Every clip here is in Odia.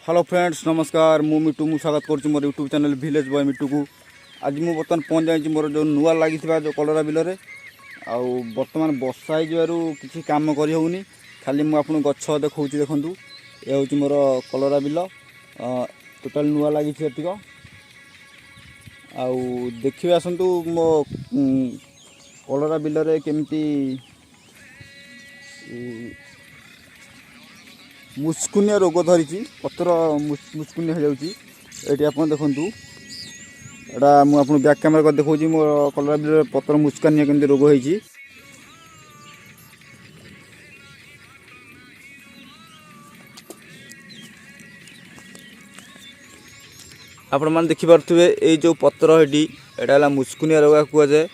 ହ୍ୟାଲୋ ଫ୍ରେଣ୍ଡସ୍, ନମସ୍କାର। ମୁଁ ମିଟୁ, ମୁଁ ସ୍ୱାଗତ କରୁଛି ମୋର ୟୁଟ୍ୟୁବ୍ ଚ୍ୟାନେଲ୍ ଭିଲେଜ୍ ବୟ ମିଟୁକୁ। ଆଜି ମୁଁ ବର୍ତ୍ତମାନ ପହଞ୍ଚି ଯାଇଛି ମୋର ଯେଉଁ ନୂଆ ଲାଗିଥିବା ଯେଉଁ କଲରା ବିଲରେ। ଆଉ ବର୍ତ୍ତମାନ ବର୍ଷା ହେଇଯିବାରୁ କିଛି କାମ କରିହେଉନି। ଖାଲି ମୁଁ ଆପଣଙ୍କୁ ଗଛ ଦେଖାଉଛି, ଦେଖନ୍ତୁ। ଏ ହେଉଛି ମୋର କଲରା ବିଲ, ଟୋଟାଲ୍ ନୂଆ ଲାଗିଛି ଏତିକ। ଆଉ ଦେଖିବେ, ଆସନ୍ତୁ ମୋ କଲରା ବିଲରେ କେମିତି ମୁସ୍କୁନିଆ ରୋଗ ଧରିଛି, ପତ୍ର ମୁସ୍କୁନିଆ ହେଇଯାଉଛି। ଏଇଠି ଆପଣ ଦେଖନ୍ତୁ, ଏଇଟା ମୁଁ ଆପଣଙ୍କୁ ବ୍ୟାକ୍ କ୍ୟାମେରା କରି ଦେଖାଉଛି, ମୋର କଲରା ବିଲରେ ପତ୍ର ମୁସ୍କାନିଆ କେମିତି ରୋଗ ହେଇଛି। ଆପଣମାନେ ଦେଖିପାରୁଥିବେ, ଏଇ ଯେଉଁ ପତ୍ର ଏଠି, ଏଇଟା ହେଲା ମୁସ୍କୁନିଆ ରୋଗ କୁହାଯାଏ।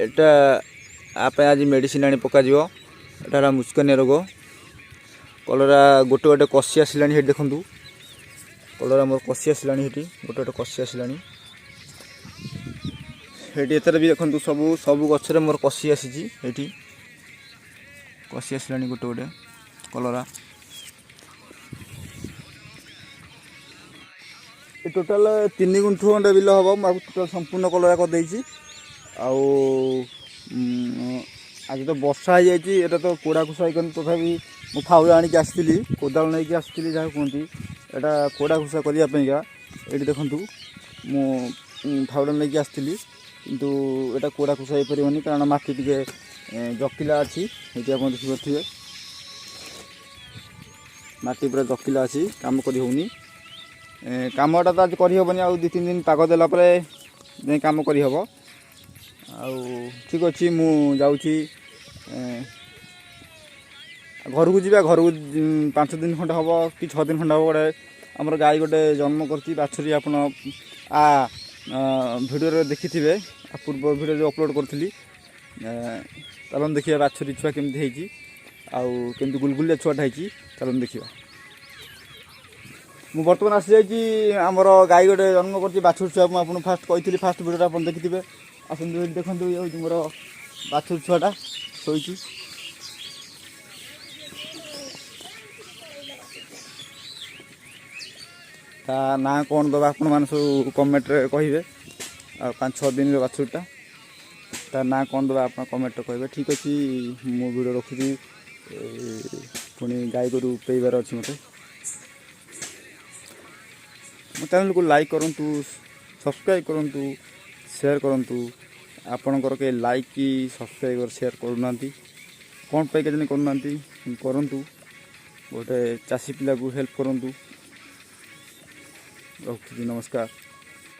ଏଇଟା ଆ ପାଇଁ ଆଜି ମେଡ଼ିସିନ ଆଣି ପକାଯିବ। ଏଇଟା ହେଲା ମୁସ୍କାନିଆ ରୋଗ। କଲରା ଗୋଟେ ଗୋଟେ କଷି ଆସିଲାଣି ସେଠି ଦେଖନ୍ତୁ। କଲରା ମୋର କଷି ଆସିଲାଣି, ସେଠି ଗୋଟେ ଗୋଟେ କଷି ଆସିଲାଣି। ସେଇଠି ଏଥିରେ ବି ଦେଖନ୍ତୁ, ସବୁ ସବୁ ଗଛରେ ମୋର କଷି ଆସିଛି। ଏଇଠି କଷି ଆସିଲାଣି ଗୋଟେ ଗୋଟେ କଲରା। ଏ ଟୋଟାଲ 3 ଗୁଣ୍ଠୁ ଖଣ୍ଡେ ବିଲ ହେବ। ମୁଁ ଆକୁ ଟୋଟାଲ ସମ୍ପୂର୍ଣ୍ଣ କଲରା କରିଦେଇଛି। ଆଉ ଆଜି ତ ବର୍ଷା ହେଇଯାଇଛି, ଏଇଟା ତ କୋଡ଼ା ଖୁସା ହେଇକନି। ତଥାପି ମୁଁ ଫାଉଡ଼ା ଆଣିକି ଆସିଥିଲି, କୋଦାଳ ନେଇକି ଆସିଥିଲି ଯାହା କୁହନ୍ତି, ଏଇଟା କୋଡ଼ା ଖୁସା କରିବା ପାଇଁକା। ଏଇଠି ଦେଖନ୍ତୁ, ମୁଁ ଫାଉଡ଼ା ନେଇକି ଆସିଥିଲି, କିନ୍ତୁ ଏଇଟା କୋଡ଼ା ଖୁସା ହେଇପାରିବନି, କାରଣ ମାଟି ଟିକେ ଜକିଲା ଅଛି। ଏଇଠି ଆପଣ ଦେଖିପାରୁଥିବେ, ମାଟି ପୁରା ଜକିଲା ଅଛି, କାମ କରି ହେଉନି। କାମଟା ତ ଆଜି କରିହେବନି, ଆଉ 2 3 ଦିନ ପାଗ ଦେଲା ପରେ ଯାଇ କାମ କରିହେବ। ଆଉ ଠିକ୍ ଅଛି, ମୁଁ ଯାଉଛି ଘରକୁ। ଯିବା ଘରକୁ 5 ଦିନ ଖଣ୍ଡେ ହେବ କି 6 ଦିନ ଖଣ୍ଡେ ହେବ, ଗୋଟେ ଆମର ଗାଈ ଗୋଟେ ଜନ୍ମ କରିଛି ବାଛୁରୀ। ଆପଣ ଆ ଭିଡ଼ିଓରେ ଦେଖିଥିବେ, ପୂର୍ବ ଭିଡ଼ିଓ ଯେଉଁ ଅପଲୋଡ଼ କରିଥିଲି। ଚାଲନ୍ତୁ ଦେଖିବା ବାଛୁରୀ ଛୁଆ କେମିତି ହେଇଛି ଆଉ କେମିତି ଗୁଲଗୁଲିଆ ଛୁଆଟା ହେଇଛି, ଚାଲନ୍ତୁ ଦେଖିବା। ମୁଁ ବର୍ତ୍ତମାନ ଆସିଯାଇଛି, ଆମର ଗାଈ ଗୋଟେ ଜନ୍ମ କରିଛି ବାଛୁରୀ ଛୁଆ। ମୁଁ ଆପଣଙ୍କୁ ଫାଷ୍ଟ କହିଥିଲି, ଫାଷ୍ଟ ଭିଡ଼ିଓଟା ଆପଣ ଦେଖିଥିବେ। ଆସନ୍ତୁ, ଏଇଠି ଦେଖନ୍ତୁ, ଇଏ ହେଉଛି ମୋର ବାଛୁରୀ ଛୁଆଟା ଶୋଇଛି। ତା ନାଁ କ'ଣ ଦେବା, ଆପଣମାନେ ସବୁ କମେଣ୍ଟରେ କହିବେ। ଆଉ 5 6 ଦିନର ବାଛୁରୀଟା, ତା ନାଁ କ'ଣ ଦେବା ଆପଣ କମେଣ୍ଟରେ କହିବେ। ଠିକ୍ ଅଛି, ମୁଁ ଭିଡ଼ିଓ ରଖୁଛି। ପୁଣି ଗାଈ ଗୋରୁ ପେଇବାର ଅଛି ମୋତେ। ମୋ ଚ୍ୟାନେଲକୁ ଲାଇକ୍ କରନ୍ତୁ, ସବସ୍କ୍ରାଇବ୍ କରନ୍ତୁ, ସେୟାର କରନ୍ତୁ। ଆପଣଙ୍କର କେହି ଲାଇକ୍ କି ସବସ୍କ୍ରାଇବ୍ ସେୟାର କରୁନାହାନ୍ତି, କ'ଣ ପାଇଁ କେଜାଣି କରୁନାହାନ୍ତି। କରନ୍ତୁ, ଗୋଟେ ଚାଷୀ ପିଲାକୁ ହେଲ୍ପ କରନ୍ତୁ। ରଖୁଛି, ନମସ୍କାର।